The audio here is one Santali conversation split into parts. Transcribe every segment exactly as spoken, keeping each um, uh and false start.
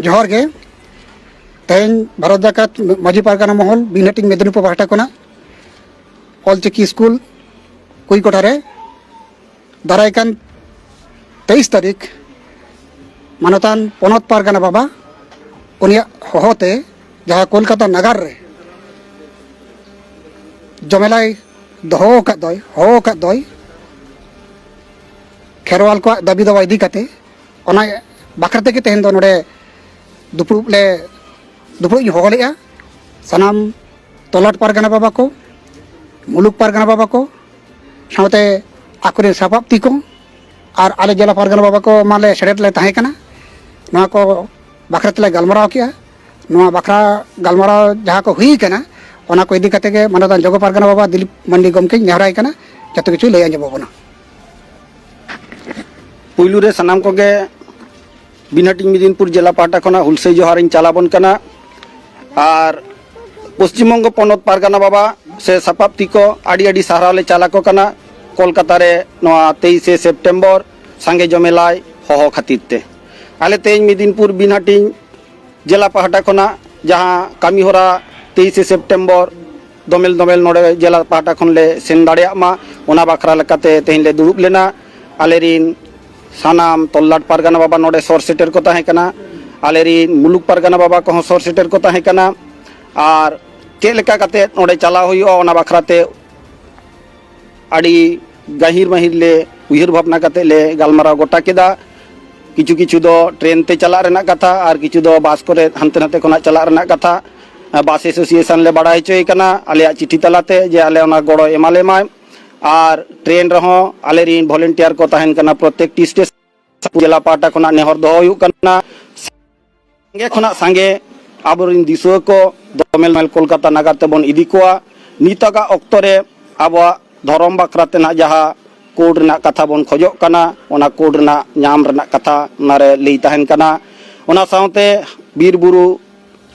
ᱡᱚᱦᱟᱨ ᱜᱮ᱾ ᱛᱮᱦᱮᱧ ᱵᱷᱟᱨᱚᱛ ᱡᱟᱠᱟᱛ ᱢᱟᱹᱡᱷᱤ ᱯᱟᱨᱜᱟᱱᱟ ᱢᱚᱦᱚᱞ ᱵᱤᱱᱦᱟᱹᱴᱤᱧ ᱢᱮᱫᱽᱱᱤᱯᱩᱨ ᱯᱟᱦᱴᱟ ᱠᱷᱚᱱᱟᱜ ᱚᱞᱪᱤᱠᱤ ᱥᱠᱩᱞ ᱠᱩᱭᱠᱚᱴᱟ ᱨᱮ ᱫᱟᱨᱟᱭ ᱠᱟᱱ ᱛᱮᱭᱤᱥ ᱛᱟᱹᱨᱤᱠᱷ ᱢᱟᱱᱚᱛᱟᱱ ᱯᱚᱱᱚᱛ ᱯᱟᱨᱜᱟᱱᱟ ᱵᱟᱵᱟ, ᱩᱱᱤᱭᱟᱜ ᱦᱚᱦᱚᱛᱮ, ᱡᱟᱦᱟᱸ ᱠᱳᱞᱠᱟᱛᱟ ᱱᱟᱜᱟᱨ ᱨᱮ ᱡᱚᱢᱮᱞᱟᱭ ᱫᱚᱦᱚ ᱟᱠᱟᱫ ᱫᱚᱭ, ᱦᱚᱦᱚ ᱟᱠᱟᱫ ᱫᱚᱭ, ᱠᱷᱮᱨᱣᱟᱞ ᱠᱚᱣᱟᱜ ᱫᱟᱹᱵᱤ ᱫᱟᱣᱟ ᱤᱫᱤ ᱠᱟᱛᱮ, ᱚᱱᱟ ᱵᱟᱠᱷᱨᱟ ᱛᱮᱜᱮ ᱛᱮᱦᱮᱧ ᱫᱚ ᱱᱚᱰᱮ ᱫᱩᱯᱲᱩᱵ ᱞᱮ, ᱫᱩᱯᱲᱩᱵ ᱤᱧ ᱦᱚᱦᱚ ᱞᱮᱫᱼᱟ᱾ ᱥᱟᱱᱟᱢ ᱛᱚᱞᱟᱴ ᱯᱟᱨᱜᱟᱱᱟ ᱵᱟᱵᱟ ᱠᱚ, ᱢᱩᱞᱩᱠ ᱯᱟᱨᱜᱟᱱᱟ ᱵᱟᱵᱟ ᱠᱚ, ᱥᱟᱶᱛᱮ ᱟᱠᱚᱨᱮᱱ ᱥᱟᱯᱟᱵ ᱛᱤ ᱠᱚ ᱟᱨ ᱟᱞᱮ ᱡᱮᱞᱟ ᱯᱟᱨᱜᱟᱱᱟ ᱵᱟᱵᱟ ᱠᱚ ᱢᱟᱞᱮ ᱥᱮᱞᱮᱫ ᱞᱮ ᱛᱟᱦᱮᱸ ᱠᱟᱱᱟ᱾ ᱱᱚᱣᱟ ᱠᱚ ᱵᱟᱠᱷᱨᱟ ᱛᱮᱞᱮ ᱜᱟᱞᱢᱟᱨᱟᱣ ᱠᱮᱜᱼᱟ᱾ ᱱᱚᱣᱟ ᱵᱟᱠᱷᱨᱟ ᱜᱟᱞᱢᱟᱨᱟᱣ ᱡᱟᱦᱟᱸ ᱠᱚ ᱦᱩᱭ ᱠᱟᱱᱟ, ᱚᱱᱟ ᱠᱚ ᱤᱫᱤ ᱠᱟᱛᱮ ᱜᱮ ᱢᱟᱱᱚᱛᱟᱱ ᱡᱚᱜᱚ ᱯᱟᱨᱜᱟᱱᱟ ᱵᱟᱵᱟ ᱫᱤᱞᱤᱯ ᱢᱟᱱᱰᱤ ᱜᱚᱢᱠᱮᱧ ᱱᱮᱦᱚᱨᱟᱭ ᱠᱟᱱᱟ, ᱡᱚᱛᱚ ᱠᱤᱪᱷᱩ ᱞᱟᱹᱭ ᱟᱸᱡᱚᱢ ᱟᱵᱚᱱᱟ᱾ ᱯᱩᱭᱞᱩ ᱨᱮ ᱥᱟᱱᱟᱢ ᱠᱚᱜᱮ ᱵᱤᱱᱦᱟᱹᱴᱤᱧ ᱢᱮᱫᱤᱱᱯᱩᱨ ᱡᱮᱞᱟ ᱯᱟᱦᱴᱟ ᱠᱷᱚᱱᱟᱜ ᱦᱩᱞᱥᱟᱹᱭ ᱡᱚᱦᱟᱨᱤᱧ ᱪᱟᱞ ᱟᱵᱚᱱ ᱠᱟᱱᱟ᱾ ᱟᱨ ᱯᱚᱥᱪᱤᱢ ᱵᱚᱝᱜᱚ ᱯᱚᱱᱚᱛ ᱯᱟᱨᱜᱟᱱᱟ ᱵᱟᱵᱟ ᱥᱮ ᱥᱟᱯᱟᱵ ᱛᱤ ᱠᱚ ᱟᱹᱰᱤ ᱟᱹᱰᱤ ᱥᱟᱨᱦᱟᱣ ᱞᱮ ᱪᱟᱞ ᱟᱠᱚ ᱠᱟᱱᱟ᱾ ᱠᱳᱞᱠᱟᱛᱟ ᱨᱮ ᱱᱚᱣᱟ ᱛᱮᱭᱤᱥᱮ ᱥᱮᱯᱴᱮᱢᱵᱚᱨ ᱥᱟᱸᱜᱮ ᱡᱚᱢᱮᱞᱟᱭ ᱦᱚᱦᱚ ᱠᱷᱟᱹᱛᱤᱨ ᱛᱮ ᱟᱞᱮ ᱛᱮᱦᱮᱧ ᱢᱮᱫᱤᱱᱯᱩᱨ ᱵᱤᱱᱦᱟᱹᱴᱤᱧ ᱡᱮᱞᱟ ᱯᱟᱦᱴᱟ ᱠᱷᱚᱱᱟᱜ ᱡᱟᱦᱟᱸ ᱠᱟᱹᱢᱤ ᱦᱚᱨᱟ ᱛᱮᱭᱤᱥᱮ ᱥᱮᱯᱴᱮᱢᱵᱚᱨ ᱫᱚᱢᱮᱞ ᱫᱚᱢᱮᱞ ᱱᱚᱰᱮ ᱡᱮᱞᱟ ᱯᱟᱦᱴᱟ ᱠᱷᱚᱱ ᱞᱮ ᱥᱮᱱ ᱫᱟᱲᱮᱭᱟᱜ ᱢᱟ, ᱚᱱᱟ ᱵᱟᱠᱷᱨᱟ ᱞᱮᱠᱟᱛᱮ ᱛᱮᱦᱮᱧ ᱞᱮ ᱫᱩᱲᱩᱵ ᱞᱮᱱᱟ᱾ ᱟᱞᱮ ᱨᱤᱱ ᱥᱟᱱᱟᱢ ᱛᱚᱞᱞᱟᱴ ᱯᱟᱨᱜᱟᱱᱟ ᱵᱟᱵᱟ ᱱᱚᱰᱮ ᱥᱚᱨ ᱥᱮᱴᱮᱨ ᱠᱚ ᱛᱟᱦᱮᱸ ᱠᱟᱱᱟ᱾ ᱟᱞᱮ ᱨᱤᱱ ᱢᱩᱞᱩᱠ ᱯᱟᱨᱜᱟᱱᱟ ᱵᱟᱵᱟ ᱠᱚᱦᱚᱸ ᱥᱚᱨ ᱥᱮᱴᱮᱨ ᱠᱚ ᱛᱟᱦᱮᱸ ᱠᱟᱱᱟ᱾ ᱟᱨ ᱪᱮᱫ ᱞᱮᱠᱟ ᱠᱟᱛᱮ ᱱᱚᱰᱮ ᱪᱟᱞᱟᱣ ᱦᱩᱭᱩᱜᱼᱟ, ᱚᱱᱟ ᱵᱟᱠᱷᱨᱟ ᱛᱮ ᱟᱹᱰᱤ ᱜᱟᱹᱦᱤᱨ ᱢᱟᱹᱦᱤᱨ ᱞᱮ ᱩᱭᱦᱟᱹᱨ ᱵᱷᱟᱵᱽᱱᱟ ᱠᱟᱛᱮ ᱞᱮ ᱜᱟᱞᱢᱟᱨᱟᱣ ᱜᱚᱴᱟ ᱠᱮᱫᱟ᱾ ᱠᱤᱪᱷᱩ ᱠᱤᱪᱷᱩ ᱫᱚ ᱴᱨᱮᱱ ᱛᱮ ᱪᱟᱞᱟᱜ ᱨᱮᱱᱟᱜ ᱠᱟᱛᱷᱟ ᱟᱨ ᱠᱤᱪᱷᱩ ᱫᱚ ᱵᱟᱥ ᱠᱚᱨᱮ ᱦᱟᱱᱛᱮ ᱱᱟᱛᱮ ᱠᱷᱚᱱᱟᱜ ᱪᱟᱞᱟᱜ ᱨᱮᱱᱟᱜ ᱠᱟᱛᱷᱟ᱾ ᱵᱟᱥ ᱮᱥᱳᱥᱤᱭᱮᱥᱚᱱ ᱞᱮ ᱵᱟᱲᱟᱭ ᱦᱚᱪᱚᱭᱮ ᱠᱟᱱᱟ ᱟᱞᱮᱭᱟᱜ ᱪᱤᱴᱷᱤ ᱛᱟᱞᱟᱛᱮ, ᱡᱮ ᱟᱞᱮ ᱚᱱᱟ ᱜᱚᱲᱚ ᱮᱢᱟᱞᱮ ᱢᱟᱭ᱾ ᱟᱨ ᱴᱨᱮᱱ ᱨᱮᱦᱚᱸ ᱟᱞᱮ ᱨᱤᱱ ᱵᱷᱚᱞᱮᱱᱴᱤᱭᱟᱨ ᱠᱚ ᱛᱟᱦᱮᱱ ᱠᱟᱱᱟ ᱯᱨᱚᱛᱮᱠᱴᱤ ᱥᱴᱮᱥᱚᱱ᱾ ᱡᱮᱞᱟ ᱯᱟᱦᱴᱟ ᱠᱷᱚᱱᱟᱜ ᱱᱮᱦᱚᱨ ᱫᱚᱦᱚ ᱦᱩᱭᱩᱜ ᱠᱟᱱᱟ, ᱥᱟᱸᱜᱮ ᱠᱷᱚᱱᱟᱜ ᱥᱟᱸᱜᱮ ᱟᱵᱚᱨᱮᱱ ᱫᱤᱥᱩᱣᱟᱹ ᱠᱚ ᱫᱚᱢᱮᱞ ᱫᱚᱢᱮᱞ ᱠᱳᱞᱠᱟᱛᱟ ᱱᱟᱜᱟᱨ ᱛᱮᱵᱚᱱ ᱤᱫᱤ ᱠᱚᱣᱟ᱾ ᱱᱤᱛᱚᱜᱟᱜ ᱚᱠᱛᱚ ᱨᱮ ᱟᱵᱚᱣᱟᱜ ᱫᱷᱚᱨᱚᱢ ᱵᱟᱠᱷᱨᱟ ᱛᱮᱱᱟᱜ ᱡᱟᱦᱟᱸ ᱠᱳᱰ ᱨᱮᱱᱟᱜ ᱠᱟᱛᱷᱟ ᱵᱚᱱ ᱠᱷᱚᱡᱚᱜ ᱠᱟᱱᱟ, ᱚᱱᱟ ᱠᱳᱰ ᱨᱮᱱᱟᱜ ᱧᱟᱢ ᱨᱮᱱᱟᱜ ᱠᱟᱛᱷᱟ ᱚᱱᱟᱨᱮ ᱞᱟᱹᱭ ᱛᱟᱦᱮᱱ ᱠᱟᱱᱟ᱾ ᱚᱱᱟ ᱥᱟᱶᱛᱮ ᱵᱤᱨ ᱵᱩᱨᱩ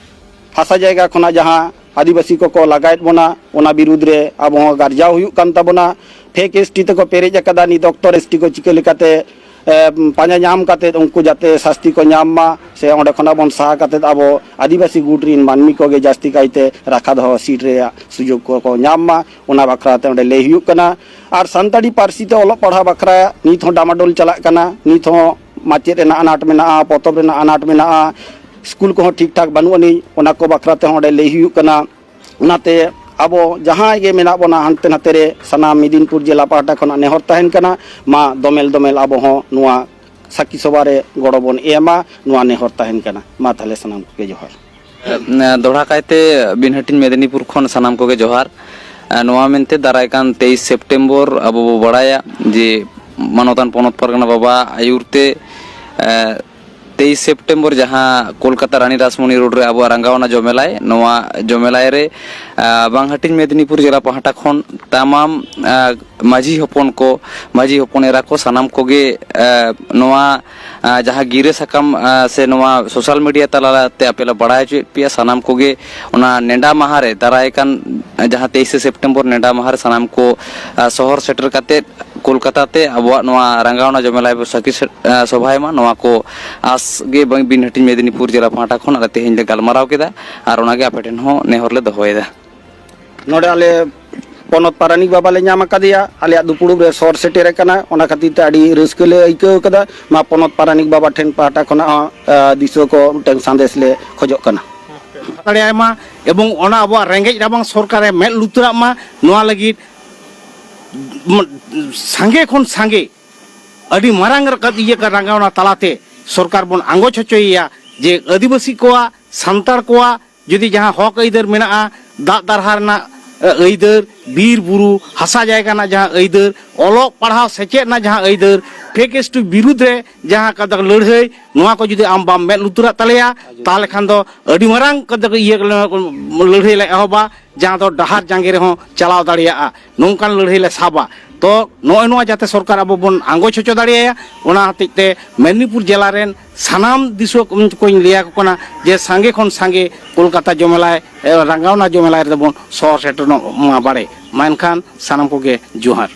ᱦᱟᱥᱟ ᱡᱟᱭᱜᱟ ᱠᱷᱚᱱᱟᱜ ᱡᱟᱦᱟᱸ ᱟᱹᱫᱤᱵᱟᱹᱥᱤ ᱠᱚᱠᱚ ᱞᱟᱜᱟᱭᱮᱫ ᱵᱚᱱᱟ, ᱚᱱᱟ ᱵᱤᱨᱩᱫᱽ ᱨᱮ ᱟᱵᱚ ᱦᱚᱸ ᱜᱟᱨᱡᱟᱣ ᱦᱩᱭᱩᱜ ᱠᱟᱱ ᱛᱟᱵᱚᱱᱟ᱾ ᱯᱷᱮᱠ ᱮᱥᱴᱤ ᱛᱮᱠᱚ ᱯᱮᱨᱮᱡ ᱟᱠᱟᱫᱟ᱾ ᱱᱤᱛ ᱚᱠᱛᱚ ᱨᱮ ᱮᱥᱴᱤ ᱠᱚ ᱪᱤᱠᱟᱹ ᱞᱮᱠᱟᱛᱮ ᱮ, ᱯᱟᱸᱡᱟ ᱧᱟᱢ ᱠᱟᱛᱮᱫ ᱩᱱᱠᱩ ᱡᱟᱛᱮ ᱥᱟᱥᱛᱤ ᱠᱚ ᱧᱟᱢ ᱢᱟ, ᱥᱮ ᱚᱸᱰᱮ ᱠᱷᱚᱱᱟᱜ ᱵᱚᱱ ᱥᱟᱦᱟ ᱠᱟᱛᱮᱫ ᱟᱵᱚ ᱟᱹᱫᱤᱵᱟᱹᱥᱤ ᱜᱩᱴ ᱨᱤᱱ ᱢᱟᱹᱱᱢᱤ ᱠᱚᱜᱮ ᱡᱟᱹᱥᱛᱤ ᱠᱟᱭᱛᱮ ᱨᱟᱠᱷᱟ ᱫᱚᱦᱚ ᱥᱤᱴ ᱨᱮᱭᱟᱜ ᱥᱩᱡᱳᱜᱽ ᱠᱚᱠᱚ ᱧᱟᱢ ᱢᱟ, ᱚᱱᱟ ᱵᱟᱠᱷᱨᱟ ᱛᱮ ᱚᱸᱰᱮ ᱞᱟᱹᱭ ᱦᱩᱭᱩᱜ ᱠᱟᱱᱟ᱾ ᱟᱨ ᱥᱟᱱᱛᱟᱲᱤ ᱯᱟᱹᱨᱥᱤ ᱛᱮ ᱚᱞᱚᱜ ᱯᱟᱲᱦᱟᱣ ᱵᱟᱠᱷᱨᱟ ᱱᱤᱛ ᱦᱚᱸ ᱰᱟᱢᱟᱰᱳᱞ ᱪᱟᱞᱟᱜ ᱠᱟᱱᱟ, ᱱᱤᱛ ᱦᱚᱸ ᱢᱟᱪᱮᱫ ᱨᱮᱱᱟᱜ ᱟᱱᱟᱴ ᱢᱮᱱᱟᱜᱼᱟ, ᱯᱚᱛᱚᱵ ᱨᱮᱱᱟᱜ ᱟᱱᱟᱴ ᱢᱮᱱᱟᱜᱼᱟ, ᱥᱠᱩᱞ ᱠᱚᱦᱚᱸ ᱴᱷᱤᱠ ᱴᱷᱟᱠ ᱵᱟᱹᱱᱩᱜ ᱟᱹᱱᱤᱡ, ᱚᱱᱟ ᱠᱚ ᱵᱟᱠᱷᱨᱟ ᱛᱮᱦᱚᱸ ᱚᱸᱰᱮ ᱞᱟᱹᱭ ᱦᱩᱭᱩᱜ ᱠᱟᱱᱟ᱾ ᱚᱱᱟᱛᱮ ᱟᱵᱚ ᱡᱟᱦᱟᱸᱭ ᱜᱮ ᱢᱮᱱᱟᱜ ᱵᱚᱱᱟ ᱦᱟᱱᱛᱮ ᱱᱟᱛᱮ ᱨᱮ, ᱥᱟᱱᱟᱢ ᱢᱮᱫᱤᱱᱯᱩᱨ ᱡᱮᱞᱟ ᱯᱟᱦᱴᱟ ᱠᱷᱚᱱᱟᱜ ᱱᱮᱦᱚᱨ ᱛᱟᱦᱮᱱ ᱠᱟᱱᱟ, ᱢᱟ ᱫᱚᱢᱮᱞ ᱫᱚᱢᱮᱞ ᱟᱵᱚ ᱦᱚᱸ ᱱᱚᱣᱟ ᱥᱟᱹᱠᱷᱤ ᱥᱚᱵᱷᱟ ᱨᱮ ᱜᱚᱲᱚ ᱵᱚᱱ ᱮᱢᱟ, ᱱᱚᱣᱟ ᱱᱮᱦᱚᱨ ᱛᱟᱦᱮᱱ ᱠᱟᱱᱟ᱾ ᱢᱟ ᱛᱟᱦᱞᱮ ᱥᱟᱱᱟᱢ ᱠᱚᱜᱮ ᱡᱚᱦᱟᱨ᱾ ᱮ, ᱫᱚᱦᱲᱟ ᱠᱟᱭᱛᱮ ᱵᱤᱱᱦᱟᱹᱴᱤᱧ ᱢᱮᱫᱤᱱᱤᱯᱩᱨ ᱠᱷᱚᱱ ᱥᱟᱱᱟᱢ ᱠᱚᱜᱮ ᱡᱚᱦᱟᱨ᱾ ᱮ, ᱱᱚᱣᱟ ᱢᱮᱱᱛᱮ ᱫᱟᱨᱟᱭ ᱠᱟᱱ ᱛᱮᱭᱤᱥ ᱥᱮᱯᱴᱮᱢᱵᱚᱨ ᱟᱵᱚ ᱵᱚ ᱵᱟᱲᱟᱭᱟ ᱡᱮ ᱢᱟᱱᱚᱛᱟᱱ ᱯᱚᱱᱚᱛ ᱯᱟᱨᱜᱟᱱᱟ ᱵᱟᱵᱟ ᱟᱹᱭᱩᱨ ᱛᱮ, ᱮ, ᱛᱮᱭᱤᱥ ᱥᱮᱯᱴᱮᱢᱵᱚᱨ ᱡᱟᱦᱟᱸ ᱠᱳᱞᱠᱟᱛᱟ ᱨᱟᱱᱤ ᱨᱟᱥᱢᱚᱱᱤ ᱨᱳᱰ ᱨᱮ ᱟᱵᱚᱣᱟᱜ ᱨᱟᱸᱜᱟᱣᱱᱟ ᱡᱚᱢᱮᱞᱟᱭ, ᱱᱚᱣᱟ ᱡᱚᱢᱮᱞᱟᱭ ᱨᱮ, ᱮ, ᱵᱟᱝᱦᱟᱹᱴᱤᱧ ᱢᱮᱫᱤᱱᱤᱯᱩᱨ ᱡᱮᱞᱟ ᱯᱟᱦᱴᱟ ᱠᱷᱚᱱ ᱛᱟᱢᱟᱢ, ᱮ, ᱢᱟᱹᱡᱷᱤ ᱦᱚᱯᱚᱱ ᱠᱚ, ᱢᱟᱹᱡᱷᱤ ᱦᱚᱯᱚᱱ ᱮᱨᱟ ᱠᱚ ᱥᱟᱱᱟᱢ ᱠᱚᱜᱮ, ᱮ, ᱱᱚᱣᱟ ᱟᱨ ᱡᱟᱦᱟᱸ ᱜᱤᱨᱟᱹ ᱥᱟᱠᱟᱢ, ᱟᱨ ᱥᱮ ᱱᱚᱣᱟ ᱥᱳᱥᱟᱞ ᱢᱤᱰᱤᱭᱟ ᱛᱟᱞᱟᱛᱮ ᱟᱯᱮ ᱞᱮ ᱵᱟᱲᱟᱭ ᱦᱚᱪᱚᱭᱮᱫ ᱯᱮᱭᱟ, ᱥᱟᱱᱟᱢ ᱠᱚᱜᱮ ᱚᱱᱟ ᱱᱮᱰᱟ ᱢᱟᱦᱟ ᱨᱮ, ᱫᱟᱨᱟᱭ ᱠᱟᱱ ᱡᱟᱦᱟᱸ ᱛᱮᱭᱤᱥᱮ ᱥᱮᱯᱴᱮᱢᱵᱚᱨ ᱱᱮᱰᱟ ᱢᱟᱦᱟ ᱨᱮ ᱥᱟᱱᱟᱢ ᱠᱚ, ᱟᱨ ᱥᱚᱦᱚᱨ ᱥᱮᱴᱮᱨ ᱠᱟᱛᱮᱫ ᱠᱳᱞᱠᱟᱛᱟ ᱛᱮ ᱟᱵᱚᱣᱟᱜ ᱱᱚᱣᱟ ᱨᱟᱸᱜᱟᱣᱱᱟ ᱡᱚᱢᱮᱞᱟᱭ ᱵᱚ ᱥᱟᱹᱠᱷᱤ ᱥᱮ-, ᱟᱨ ᱥᱚᱵᱷᱟᱭ ᱢᱟ, ᱱᱚᱣᱟ ᱠᱚ ᱟᱥ ᱜᱮ ᱵᱟᱝ ᱵᱤᱱ ᱦᱟᱹᱴᱤᱧ ᱢᱮᱫᱤᱱᱤᱯᱩᱨ ᱡᱮᱞᱟ ᱯᱟᱦᱴᱟ ᱠᱷᱚᱱ ᱟᱞᱮ ᱛᱮᱦᱮᱧ ᱞᱮ ᱜᱟᱞᱢᱟᱨᱟᱣ ᱠᱮᱫᱟ᱾ ᱟᱨ ᱚᱱᱟᱜᱮ ᱟᱯᱮ ᱴᱷᱮᱱ ᱦᱚᱸ ᱱᱮᱦᱚᱨ ᱞᱮ ᱫᱚᱦᱚᱭᱮᱫᱟ᱾ ᱱᱚᱰᱮ ᱟᱞᱮ ᱯᱚᱱᱚᱛ ᱯᱟᱨᱟᱱᱤᱠ ᱵᱟᱵᱟ ᱞᱮ ᱧᱟᱢ ᱟᱠᱟᱫᱮᱭᱟ, ᱟᱞᱮᱭᱟᱜ ᱫᱩᱯᱲᱩᱵ ᱨᱮ ᱥᱚᱦᱚᱨ ᱥᱮᱴᱮᱨ ᱟᱠᱟᱱᱟ, ᱚᱱᱟ ᱠᱷᱟᱹᱛᱤᱨ ᱛᱮ ᱟᱹᱰᱤ ᱨᱟᱹᱥᱠᱟᱹ ᱞᱮ ᱟᱹᱭᱠᱟᱹᱣ ᱠᱟᱫᱟ᱾ ᱢᱟ ᱯᱚᱱᱚᱛ ᱯᱟᱨᱟᱱᱤᱠ ᱵᱟᱵᱟ ᱴᱷᱮᱱ ᱯᱟᱦᱴᱟ ᱠᱷᱚᱱᱟᱜ ᱦᱚᱸ, ᱟ, ᱫᱤᱥᱩᱣᱟᱹ ᱠᱚ ᱢᱤᱫᱴᱟᱝ ᱥᱟᱸᱫᱮᱥ ᱞᱮ ᱠᱷᱚᱡᱚᱜ ᱠᱟᱱᱟ᱾ ᱫᱟᱲᱮᱭᱟᱭ ᱢᱟ ᱮᱵᱚᱝ ᱚᱱᱟ ᱟᱵᱚᱣᱟᱜ ᱨᱮᱸᱜᱮᱡ ᱨᱟᱵᱟᱝ ᱥᱚᱨᱠᱟᱨᱮ ᱢᱮᱫ ᱞᱩᱛᱩᱨᱟᱜ ᱢᱟ, ᱱᱚᱣᱟ ᱞᱟᱹᱜᱤᱫ ᱢ-, ᱥᱟᱸᱜᱮ ᱠᱷᱚᱱ ᱥᱟᱸᱜᱮ ᱟᱹᱰᱤ ᱢᱟᱨᱟᱝ ᱨᱟᱠᱟᱵ ᱤᱭᱟᱹ ᱠᱟ ᱨᱟᱸᱜᱟᱣᱱᱟ ᱛᱟᱞᱟᱛᱮ ᱥᱚᱨᱠᱟᱨ ᱵᱚᱱ ᱟᱸᱜᱚᱪ ᱦᱚᱪᱚᱭᱮᱭᱟ ᱡᱮ ᱟᱹᱫᱤᱵᱟᱹᱥᱤ ᱠᱚᱣᱟᱜ, ᱥᱟᱱᱛᱟᱲ ᱠᱚᱣᱟᱜ ᱡᱩᱫᱤ ᱡᱟᱦᱟᱸ ᱦᱚᱠ ᱟᱹᱭᱫᱟᱹᱨ ᱢᱮᱱᱟᱜᱼᱟ, ᱫᱟᱜ ᱫᱟᱨᱦᱟ ᱨᱮᱱᱟᱜ, ᱮ, ᱟᱹᱭᱫᱟᱹᱨ, ᱵᱤᱨ ᱵᱩᱨᱩ, ᱦᱟᱥᱟ ᱡᱟᱭᱜᱟ ᱨᱮᱱᱟᱜ ᱡᱟᱦᱟᱸ ᱟᱹᱭᱫᱟᱹᱨ, ᱚᱞᱚᱜ ᱯᱟᱲᱦᱟᱣ ᱥᱮᱪᱮᱫ ᱨᱮᱱᱟᱜ ᱡᱟᱦᱟᱸ ᱟᱹᱭᱫᱟᱹᱨ, ᱯᱷᱮᱠ ᱮᱥ ᱴᱤ ᱵᱤᱨᱩᱫᱽ ᱨᱮ ᱡᱟᱦᱟᱸ ᱠᱟᱛᱷᱟ ᱞᱟᱹᱲᱦᱟᱹᱭ, ᱱᱚᱣᱟ ᱠᱚ ᱡᱩᱫᱤ ᱟᱢ ᱵᱟᱢ ᱢᱮᱫ ᱞᱩᱛᱩᱨᱟᱜ ᱛᱟᱞᱮᱭᱟ, ᱛᱟᱦᱚᱞᱮ ᱠᱷᱟᱱ ᱫᱚ ᱟᱹᱰᱤ ᱢᱟᱨᱟᱝ ᱠᱟᱛᱷᱟ ᱤᱭᱟᱹ ᱞᱟᱹᱲᱦᱟᱹᱭ ᱞᱮ ᱮᱦᱚᱵᱟ, ᱡᱟᱦᱟᱸ ᱫᱚ ᱰᱟᱦᱟᱨ ᱡᱟᱸᱜᱮ ᱨᱮᱦᱚᱸ ᱪᱟᱞᱟᱣ ᱫᱟᱲᱮᱭᱟᱜᱼᱟ᱾ ᱱᱚᱝᱠᱟᱱ ᱞᱟᱹᱲᱦᱟᱹᱭ ᱞᱮ ᱥᱟᱵᱟ᱾ ᱛᱚ ᱱᱚᱜᱼᱚᱭ ᱱᱚᱣᱟ ᱡᱟᱛᱮ ᱥᱚᱨᱠᱟᱨ ᱟᱵᱚ ᱵᱚᱱ ᱟᱸᱜᱚᱪ ᱦᱚᱪᱚ ᱫᱟᱲᱮᱭᱟᱭᱟ, ᱚᱱᱟ ᱦᱚᱛᱮᱡ ᱛᱮ ᱢᱮᱫᱽᱱᱤᱯᱩᱨ ᱡᱮᱞᱟ ᱨᱮᱱ ᱥᱟᱱᱟᱢ ᱫᱤᱥᱩᱣᱟᱹ ᱠᱚᱧ ᱞᱟᱹᱭ ᱟᱠᱚ ᱠᱟᱱᱟ ᱡᱮ ᱥᱟᱸᱜᱮ ᱠᱷᱚᱱ ᱥᱟᱸᱜᱮ ᱠᱳᱞᱠᱟᱛᱟ ᱡᱚᱢᱮᱞᱟᱭ, ᱮ, ᱨᱟᱸᱜᱟᱣᱱᱟ ᱡᱚᱢᱮᱞᱟᱭ ᱨᱮᱫᱚ ᱵᱚᱱ ᱥᱚᱦᱚᱨ ᱥᱮᱴᱮᱨᱚᱜ ᱢᱟ ᱵᱟᱲᱮ᱾ ᱢᱟ ᱮᱱᱠᱷᱟᱱ ᱥᱟᱱᱟᱢ ᱠᱚᱜᱮ ᱡᱚᱦᱟᱨ᱾